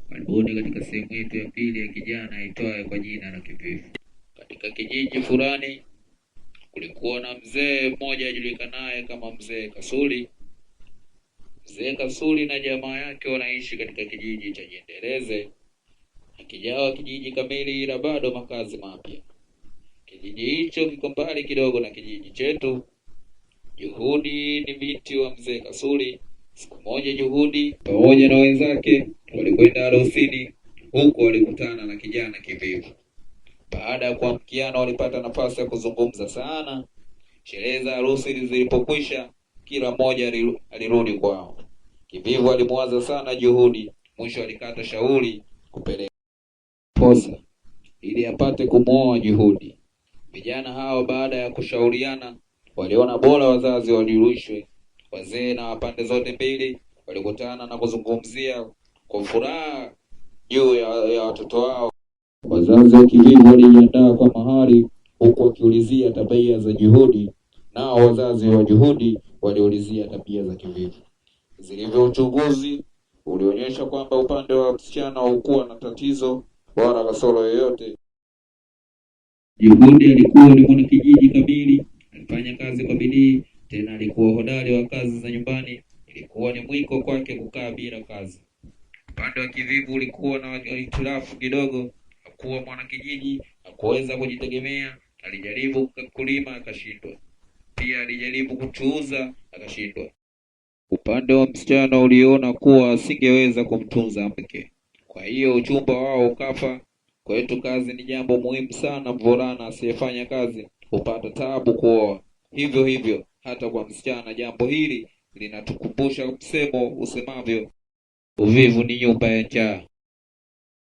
Karibuni katika sehemu yetu ya pili ya kijana aitwaye kwa jina la Kivivu. Katika kijiji fulani kulikuwa na mzee mmoja ajulikanaye kama Mzee Kasuli. Mzee Kasuli na jamaa yake wanaishi katika kijiji cha Jiendeleze, hakijawa kijiji kamili, ila bado makazi mapya. Kijiji hicho kiko mbali kidogo na kijiji chetu. Juhudi ni binti wa Mzee Kasuli. Siku moja Juhudi pamoja na wenzake walikwenda harusini, huko walikutana na kijana Kivivu. Baada ya kuamkiana, walipata nafasi ya kuzungumza sana. Sherehe za harusi zilipokwisha, kila mmoja alirudi kwao. Kivivu alimwaza sana Juhudi, mwisho alikata shauri kupeleka posa ili apate kumwoa Juhudi. Vijana hao baada ya kushauriana, waliona bora wazazi wajulishwe. Wazee na pande zote mbili walikutana na kuzungumzia kwa furaha juu ya watoto wao. Wazazi wa Kivivu walijiandaa kwa mahari, huku wakiulizia tabia za Juhudi, nao wazazi wa Juhudi waliulizia tabia za Kivivu. Zilivyo uchunguzi ulionyesha kwamba upande wa msichana haukuwa na tatizo wala kasoro yoyote. Juhudi alikuwa ni mwanakijiji kamili, alifanya kazi kwa bidii, tena alikuwa hodari wa kazi za nyumbani. Ilikuwa ni mwiko kwake kukaa bila kazi. Upande wa Kivivu ulikuwa na hitilafu kidogo. Hakuwa mwanakijiji, hakuweza kujitegemea. Alijaribu kulima akashindwa, pia alijaribu kuchuuza akashindwa. Upande wa msichana uliona kuwa asingeweza kumtunza mke, kwa hiyo uchumba wao ukafa. Kwetu kazi ni jambo muhimu sana. Mvulana asiyefanya kazi hupata taabu kuoa, hivyo hivyo hata kwa msichana. Jambo hili linatukumbusha msemo usemavyo, uvivu ni nyumba ya njaa.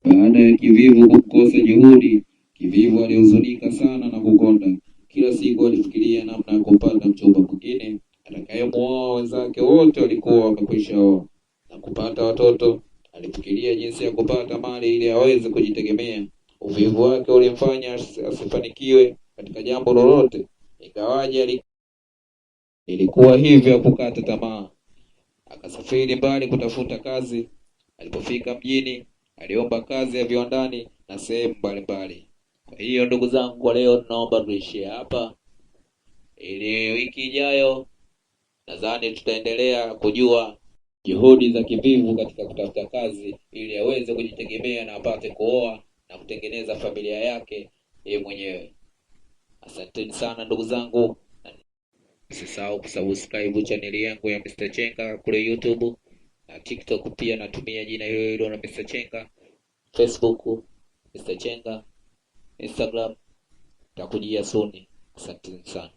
Baada ya Kivivu kumkosa Juhudi, Kivivu alihuzunika sana na kukonda. Kila siku alifikiria namna ya kumpata mchumba mwingine atakayemuoa. Wenzake wote walikuwa wamekwisha oa na kupata watoto. Alifikiria jinsi ya kupata mali ili aweze kujitegemea. Uvivu wake ulimfanya asifanikiwe katika jambo lolote, ingawaje ilikuwa hivyo kukata tamaa. Akasafiri mbali kutafuta kazi. Alipofika mjini, aliomba kazi ya viwandani na sehemu mbalimbali. Kwa hiyo ndugu zangu, kwa leo tunaomba tuishie hapa, ili wiki ijayo nadhani tutaendelea kujua juhudi za Kivivu katika kutafuta kazi ili aweze kujitegemea na apate kuoa na kutengeneza familia yake yeye mwenyewe. Asanteni sana ndugu zangu, msisahau kusubscribe chaneli yangu ya Mr. Chenga kule YouTube na TikTok pia natumia jina hilo hilo la Mr. Chenga, Facebook Mr. Chenga, Instagram takujia soon. Asanteni sana.